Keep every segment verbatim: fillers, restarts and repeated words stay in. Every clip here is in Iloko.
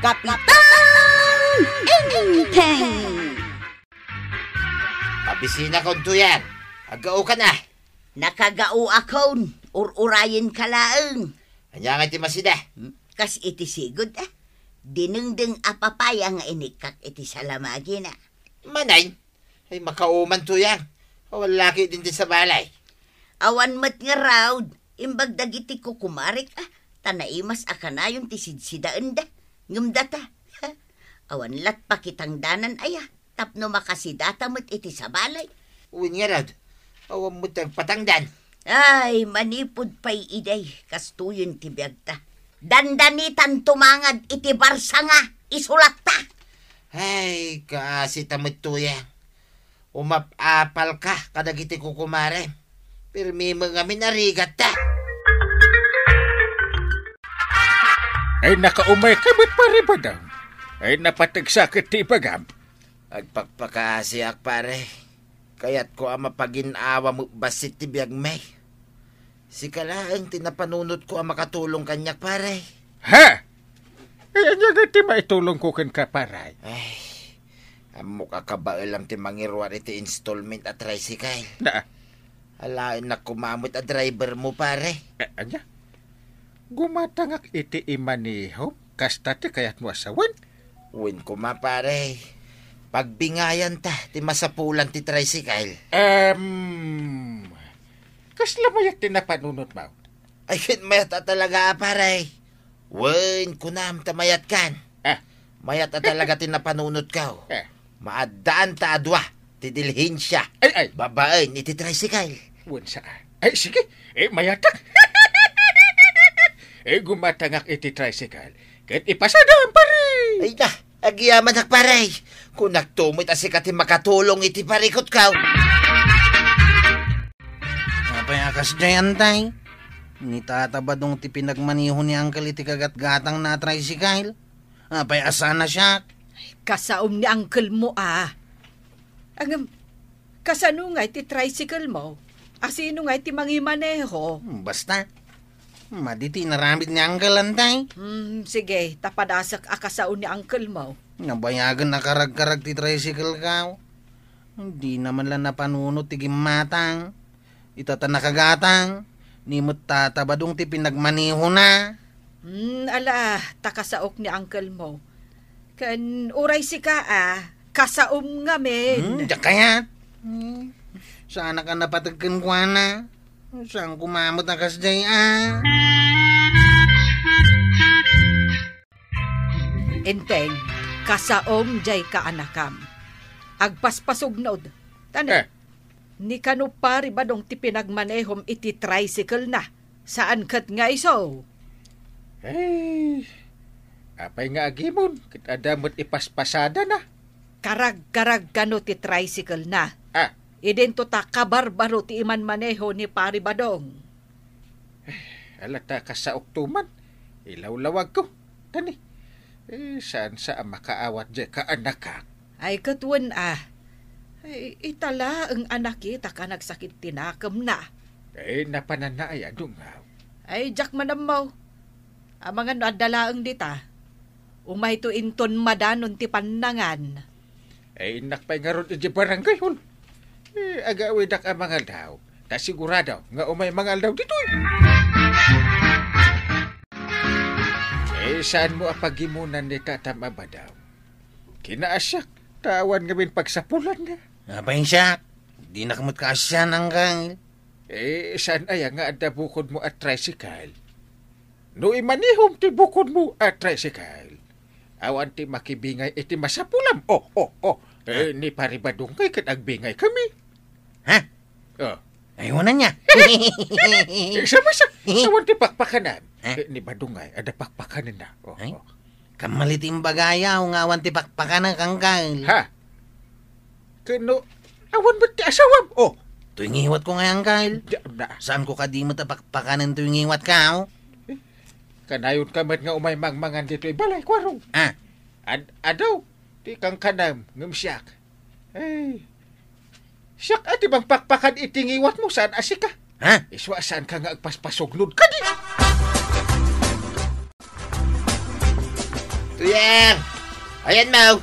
Kapitan Enteng! Pabisinakon, Tuyang. Aggaokan a. Nakagaoakon, ur-urayenka laeng. Ania ngay ti masida? Hmm? Kas iti sigud, a. Dinengdeng a papaya nga inikkak iti salamagina. Manay, ay, makauman, Tuyang. Awan laki din ti sabalay. Awan met ngarud, imbag dagiti kukumarek, a, ta naimas a kanayon ti sidsidaenda. Ngem data, awan lat pakitangdanan aya, tapno makasidata met iti sabalay. Wen ngarud, awan met ti agpatangdan. Ay, manipud pay idi, kastoyen ti biagta. Dandanitan tumangad iti barsa nga isulatta. Ay, kaasi ta met, Tuyang. Umap-apalka kadagiti kukumarem. Pirmi met ngamin a rigatta. Ay, nakaumayka met, Pare Badong. Ay, napategsa ket ti ibagam. Agpakpakaasiak, pare. Kayatko a mapagin-awa met bassit ti biagmi. Sika laeng ti napanunotko a makatulong kaniak, pare. Ha? Ay, ania ngay ti maitulongko kenka, pare? Ay, ammok a kabaelam ti mangiruar iti installment a tricycle. Na? Alaennak koma met a driver mo, pare. Eh, ania? Gumatangak iti imanihom? Kasta ti kayatmo a sawen? Wen koma, pare. Pagbingayanta ti masapulan ti tricycle. Em, kasla mayat ti napanunotmo? Ay, ket mayat a talaga a, pare. Wen, kunam ta mayatkan. Ah. Mayat a talaga ti napanunotko. Eh. Maaddaanta a dua ti dilhensia. Ay, ay. Babaen iti tricycle. Wen sa. Ay, sige. Eh, mayatak. Eh, gumatangak iti tricycle. Ket ipasadam, pare. Ay, na. Agyamanak, pare. Kunakto met a sika ti makatulong iti parikutko. Apay a kasdiay, Antay? Ni Tata Badong ti pinagmaneho ni Uncle iti kagatgatangna a tricycle. Apay a saan a siak? Kasaom ni uncle mo, a. Ngem, kasano ngay ti tricycle mo? A sino ngay ti mangimaneho? Hmm, basta. Madi ti inaramid ni Uncle, Antay. Hmm, sige, ta padasek a kasaom ni uncle mo. Nabayagen a karagkarag ti tricycle ko. Dina man la napanunot ti gimmatang. Ita ta nakagatang, ni met Tata Badong ti pinagmanehona. Hmm, ala, ta kasaok ni uncle mo. Ken uray sika, a, kasaom ngamin. Hmm, diak kayat. Hmm. Saanak a napateg kenkuana. Saan koma met a kasdiay, a. Enteng, kasaom jay kaanakam. Agpaspasugnod. Tani, eh, ni kano Pari Badong ti pinagmanehom iti tricycle-na. Saan ket nga isu? Ay, apay nga agimon, ket adda met ipaspasadana. Karagkarag kano ti tricycle-na. Ah. Idinto ta kabarbaro ti imanmaneho ni Pari Badong. Ala ta kasaokto man, ilawlawagko. Tani, eh, saan sa a makaawat jay kaanakak? Ay, ket wen a. Ay, ita laeng a nakitak a nagsakit ti nakemna. Eh, napananna ay adungaw. Ay, diak man ammo. Amangan no adda laeng dita. Umayto inton madanon ti pannangan. Eh, innak pay ngarud idiay barangay, hon. Eh, agawidak a mangaldaw. Ta sigurado nga umay mangaldaw ditoy. Eh, saanmo a pagimonan ni Tatam a Badong? Kinaasiak, ta awan ngamin pagsapulanna. Apay siak, dinak met kaasian, Uncle. Eh, saan aya nga adda bukodmo a tricycle? No imanehom ti bukodmo a tricycle, awan ti makibingay iti masapulam. Oh, oh, oh. Eh, ah, ni Pari Badong ngay ket agbingay kami. Ha? Oh. Ay, wala niya. Eh, sa masa, awan ti pakpakanan. Ha? Eh, ni Badong ngay, adda pakpakanenna. Oh, ay? Oh. Kammali ti imbagayo nga awan ti pakpakanak, Uncle. Ha? Ken no, awan met ti asawam. Oh. Toy ngiwatko ngay, Uncle. Di, na. Saanko kadi met a pakpakanen toy ngiwatko? Eh, kanayonka met nga umay mangmangan ditoy balay, Kuarong. Ah. Ad-, adu, ti kankanam, ngem siak. Ay, siak a ti mangpakpakan iti ngiwatmo, saan a sika. Ha? Isu a saanka nga agpaspasugnod kadi. Tuyang! Ayanmo!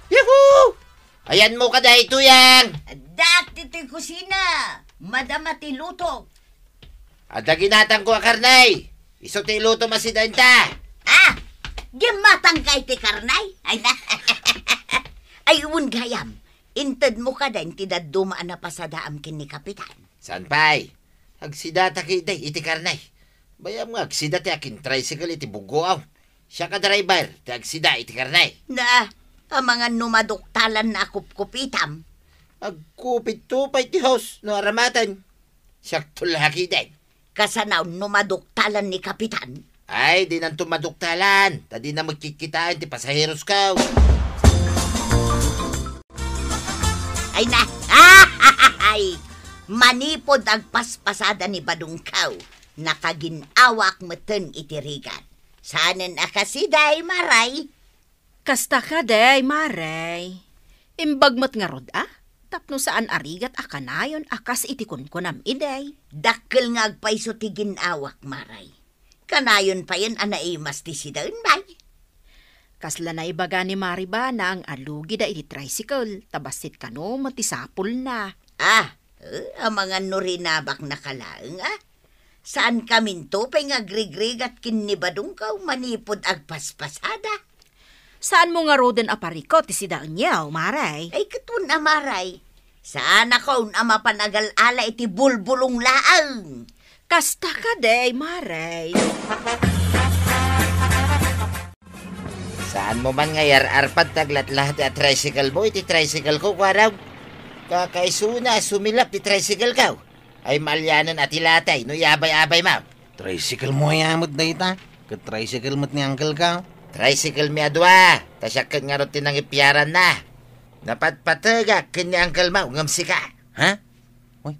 Yahoo! Ayanmo kadi, Tuyang! Adda ditoy kusina. Madama ti luto. Adda ginatangko a karne. Isu ti ilutom a sidaenta. Ah! Ginatangka iti karne? Ay na. Ay, wen gayam. Intedmo kadi ti dadduma a napasadaam ken ni Kapitan? Saan pay? Agsidata ketdi iti karne. Bayam nga agsida ti akin-tricycle iti buggoaw. Siak a driver ti agsida iti karne. Na, amangan no maduktalan na a kupkupitam. Agkupitto pay ti host no aramaten. Siakto la ketdi. Kasano no maduktalan ni Kapitan? Ay, dinanto maduktalan. Ta dina met kitkitaen ti pasaherosko. Ay na! Ay! Manipud agpaspasada ni badongko, nakagin-awak metten iti rigat. Saanen a kasida, Mare? Kasta kadi, Mare. Imbag met ngarud a, tapno saan a rigat a kanayon a kas iti kunkunam idi. Dakkel nga agpayso ti gin-awak, Mare. Kanayon payen a naimas ti sidaen, bay. Kasla naibaga ni Mare Banang a lugida iti tricycle, ta bassit kano met ti sapulna. Ah, eh, amangan no rinabaknaka laeng, a? Saankaminto pay nga agrigrigat ken ni badongko manipud agpaspasada? Saanmo ngaruden a parikut ti sidaenyo, Mare? Ay, ket wen a, Mare. Saanakon a mapan agal-ala iti bulbulong laeng. Kasta kadi, Mare. Saanmo man nga iyar-arpad ti aglatlahat ti a tricycle mo iti tricycle ko, kuarog? Kakaisuna a sumilap ti tricycle ko. Ay, maalianen a ti latay no iyabay-abaymo. Tricycle mo aya met dayta? Ket tricycle met ni uncle ko. Tricycle mi a dua, ta siak ket ngarud ti nangipiaranna. Napatpategak ken ni uncle mo ngem sika. Ha? Uy,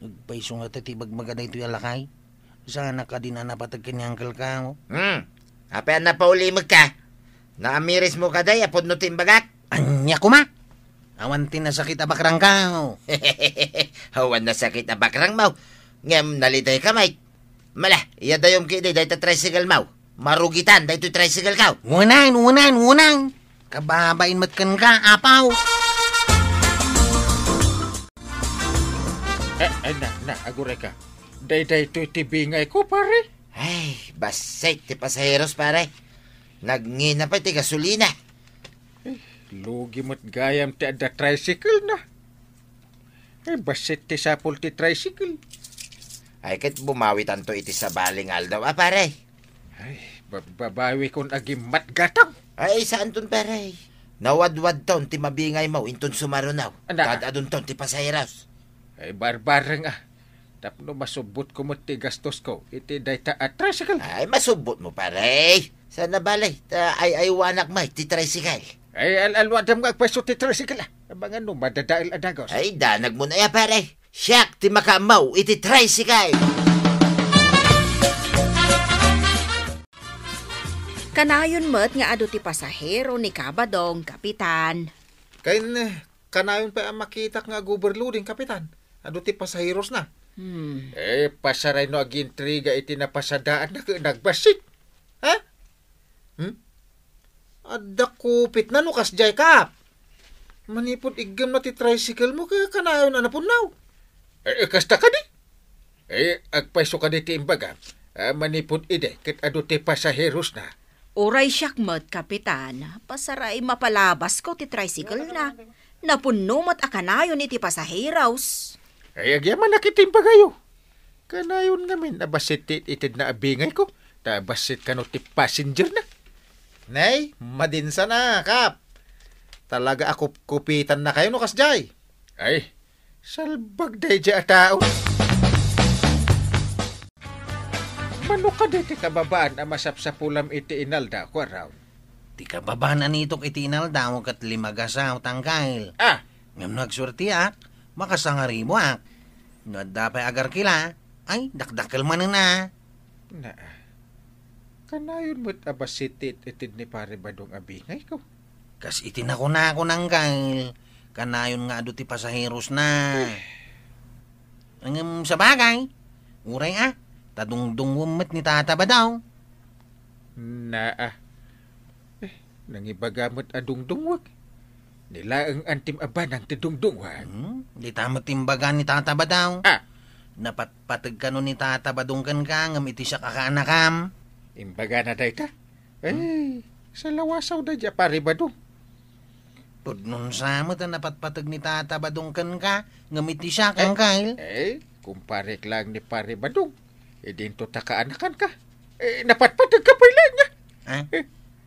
agpayso ngata ti ibagbaga daytoy a lakay. Saanak kadin a napateg ken ni uncle ko. Hmm. Apay a napaulimekka? Naamirismo kadi a pudno ti imbagak? Ania koma? Awan ti nasakit a bakrangko. Awan nasakit a bakrangmo. Ngem nalitayka met. Mala, iyadayom ketdi dayta tricycle mo. Marugitan daytoy tricycle ko. Unan, unan, unan. Kababain met kenka, apaw. Eh, ay na, na, agurayka. Daydaytoy ti bingayko, pare. Ay, bassit ti pasaheros, pare. Nagngina pay ti gasolina. Eh, lugi met gayam ti adda tricycle na. Ay, bassit ti sapul ti tricycle. Ay, ket bumawitanto iti sabali nga aldaw, a, pare. Ay, ba-, babawikon a gimmatgatang. Ay, saanton, pare. Nawadwadton ti mabingaymo inton sumaruno. Ana. Tad-adunton ti pasaheros. Ay, barbareng, a. Tapno masubbotko met ti gastosko iti dayta a tricycle. Ay, masubbotmo, pare. Saan a bale, ta ay-aywanak met ti tricycle. Ay, al-alwadam nga agpayso ti tricycle, a. Amangan no madadael a dagus. Ay, danagmo na ya, pare. Siak ti makaammo iti tricycle. Kanayon met nga adu ti pasahero ni Kabadong, Kapitan. Ken, eh, kanayon pay a makitak nga ag-overloading, Kapitan. Adu ti pasaherosna. Hmm. Eh, pasaray no agintriga iti napasadaanna ket nagbassit. Ha? Hmm? Adda kupitna no kasdiay, Kap. Manipud iggemna ti tricycle mo, kanayon a napunnaw. Eh, eh, kasta kadi? Eh, agpayso kadi ti imbagam, a, manipud idi ket adu ti pasaherosna. Uray siak met, Kapitan, pasaray mapalabasko ti tricycle na. Napunno met a kanayon iti pasaheros. Ay, agyamanak iti imbagayo. Kanayon ngamin a bassit ti it-itedna a bingayko, ta bassit kano ti passenger na. Nay, madinsa na, Kap. Talaga a kupkupitannakayo no kasdiay. Ay, salbag daydiay a tao. Mano kadi ti kababaan a masapsapulam iti inaldaw, kuarog? Ti kababaan a nitok iti inaldaw ket limagasaw, tangkal. Ah! Ngem no agsuertiak, makasangariboak. No adda pay agarkila, ay, dakdakkel manen a. Naa. Kanayon met a bassit ti it-ited ni Pare Badong a bingayko. Kas iti nakunako, nangkal, kanayon nga adu ti pasaherosna. Eh. Ngem sabagay, uray a, ta dungdungwem met ni Tata Badong. Naa. Eh, Nangibaga met a dungdungwek. Ni laeng antim a banag ti dungdungwek. Hmm? Dita met imbaga ni Tata Badong. Ah. Napatpateg kano ni Tata Badong kenka ngem iti siak a kaanakam? Imbagana dayta? Hmm? Ay, salawasaw dayta, Pari Badong. Pudno sa met a napatpateg ni Tata Badong kenka ngem iti siak, eh, Angkel. Eh, kumparek laeng ni Pari Badong. Idinto ta kaanakanka. Eh, napatpategka pay laeng, ah. Ha? Eh,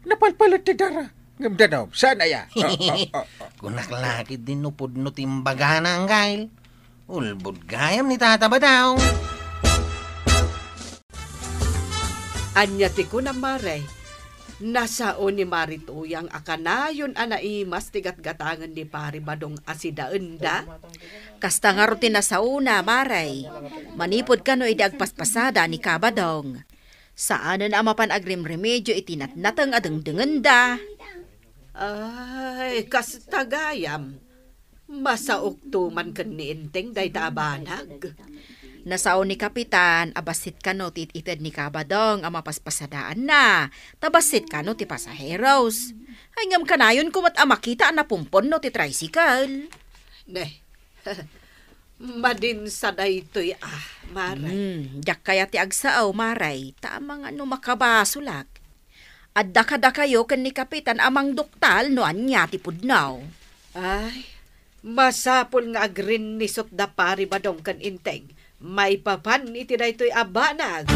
napalpalet ti dara. Ngem danum, saan aya? Ah, ah, ah, ah. Kunak la ketdin no pudno ti imbagana, Angkel. Ulbod gayam ni Tata Badong. Ania ti kunam, Mare? Nasao ni Mari Tuyang a kanayon a naimas ti gatgatangen ni Pari Badong a sidaenda? Kasta ngarud ti nasaona, Mare. Manipud kano idi agpaspasada ni Kabadong. Saanen a mapan agrimremedyo iti natnateng a dengdengenda. Ay, kasta gayam. Masaokto man ken ni Enteng dayta a banag. Nasao ni Kapitan a bassit kano ti it-ited ni Kabadong a mapaspasadaanna, ta bassit kano ti pasaheros. Ay, ngem kanayonko met a makita a napumpon no ti tricycle. Ne, madin sa daytoy, ah, Maray. Hmm, diak kayat ti agsao, Maray, ta amangan no makabasolak. Adda kadakayo ken ni Kapitan a mangduktal no ania ti pudno. Ay, masapul nga agrinnisot da Pari Badong ken Enteng maipapan iti daytoy a banag.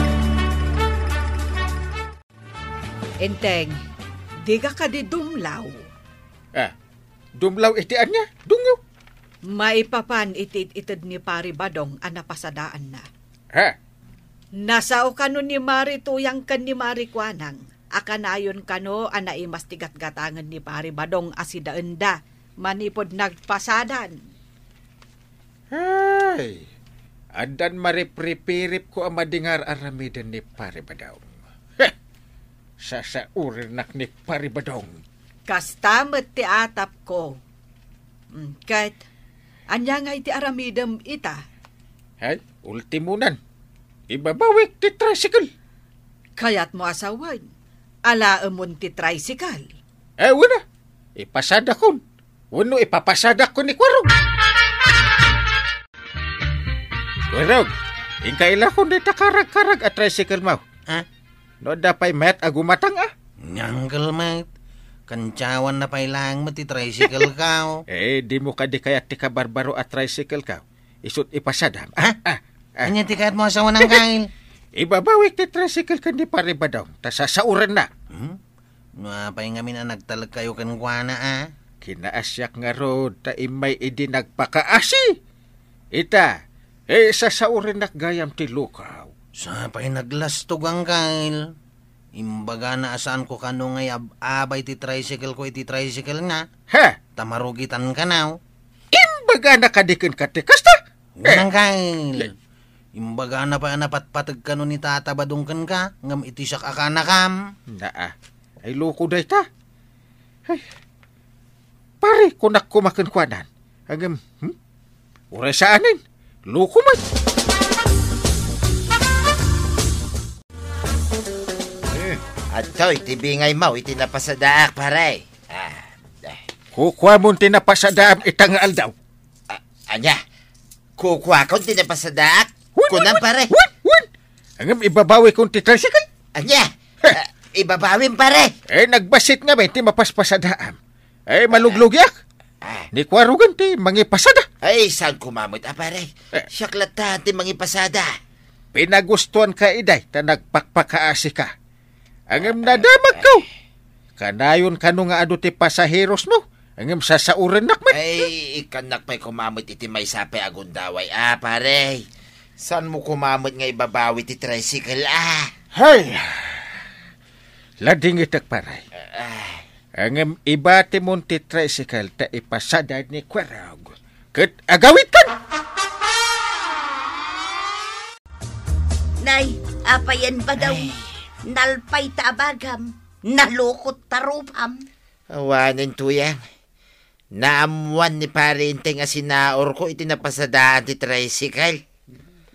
Enteng, diga kadi dumlaw? Ah, dumlaw iti ania? Dungngo. Maipapan iti it-ited ni Pari Badong a napasadaanna. Ha? Nasao kano ni Mari Tuyang ken ni Mari Kuanang a kanayon kano a naimas ti gatgatangen ni Pari Badong a sidaenda manipud nagpasadan. Ay, addan maripripiripko a madingar aramiden ni Pari Badong. Heh! Sasaurinak ni Pari Badong. Kasta met ti atapko. Mm, ket, ania ngay ti aramidem ita? Hay, ultimonan. Ibabawik ti tricycle. Kayatmo a sawen, alaemon ti tricycle? Eh, wen a. Ipasadakon. Wenno ipapasadakon ni Kuarog. Kuarog, inka ilakon dayta karag-karag a tricycle mo. Ha? No adda pay met a gumatang, ah. Uncle met, kantiawanna pay laeng met ti tricycle ko. Eh, dimo kadi kayat ti kabarbaro a tricycle ko? Isu't ipasadam. Ha? Ah, ah. Ania ti kayatmo a sawen, Angkel? Ibabawik ti tricycle ken ni Pari Badong, ta sasaorenna. Hmm? No apay ngamin a nagtalekkayo kenkuana, a? Kinaasiak ngarud ta immay idi nagpakaasi. Ita, eh, sasaorennak gayam ti lukaw. Sapay naglastog, Angkel. Imbagana a saanko kano nga iab-abay ti tricycle ko iti tricycle na. Ha? Ta marugitan kano. Imbagana kadi kenka ti kasta? Wen, Angkel. Imbagana pay a napatpateg kano ni Tata Badong kenka, ngem iti siak a kaanakam. Naa. Ay, loko dayta. Ay. Pare, kunak koma kenkuanan. Ngem, hmm? Uray saanen. Loko met. Hmm, adtoy ti bingaymo iti napasadaak, pare. Ah, ah. Kukuamon ti napasadaam ita nga aldaw. A-, ania? Kukuakon ti napasadaak? Wen, wen, kunam, wen, pare. Wen, wen. Ngem ibabawikon ti tricycle? Ania? Heh. Ah, ibabawim, pare. Eh, nagbassit ngamin ti mapaspasadaam. Eh, maluglugiak. Ah. Ni Kuarugan ti mangipasada. Ay, saan koma met a, pare? Eh. Siak latta ti mangipasada. Pinagustuanka idiay ta nagpakpakaasika. Ngem nadamagko. Kanayon kano nga adu ti pasaherosmo, ngem sasaorennak met. Ay, ikkannak pay koma met iti maysa pay a gundaway, a, pare. Saanmo koma met nga ibabawi ti tricycle, a? Hay! Ladingitek, pare. Ah. Ngem ibatimon ti tricycle ta ipasada ni Kuerog. Ket agawidkan! Nay, apayen ba daw? Ay. Nalpay ta abagam, nalukot ta rupam. Awanen, Tuyang. Naammuan ni Pare Enteng a sinaurko iti napasadaan ti tricycle.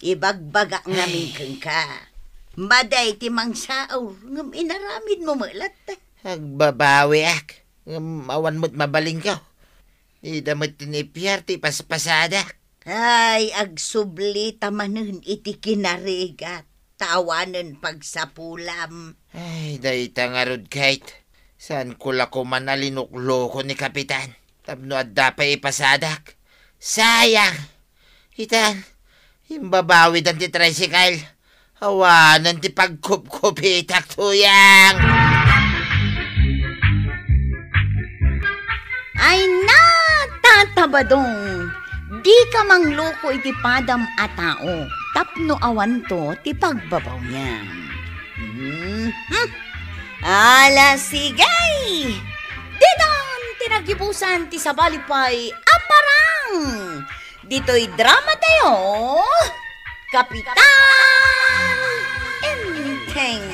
Ibagbagak ngamin kenka. Madi ti mangsaur, ngem inaramidmo met latta. Agbabawiak. Ngem awan met mabalinko. Ida met ti ni Pierre ti paspasadak. Ay, agsubli ta manen iti kinarigat, ta awanen pagsapulam. Ay, dayta ngarud, Kate. Saanko la koman a linukluko ni Kapitan tapno adda pay ipasadak. Sayang! Itan, imbabawidan ti tricycle. Awanen ti pagkupkupitak, Tuyang. Ay na, Tata Badong, dika mangluko iti padam a tao tapno awanto ti pagbabawiam. Mhm. Ala, sige! Ditan ti nagibusan ti sabali pay a parang! Ditoy drama tayo, Kapitan Enteng.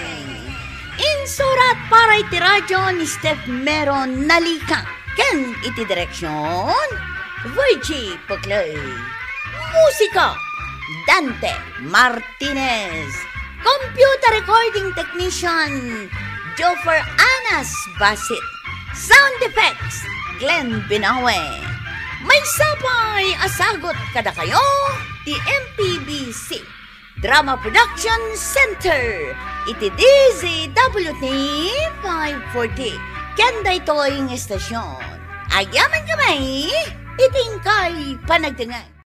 Insurat para iti radyo ni Steph Meron Nalika ken iti direksyon, Virgie Puclay. Musika, Dante Martinez. Computer recording technician, Joffer Anas Basit. Sound effects, Glenn Binawe. Maysa pay a sagut kadakayo ti M P B C Drama Production Center iti D Z W T five forty ken daytoy nga estasyon. Agyamankami iti inkay panagdengngeg.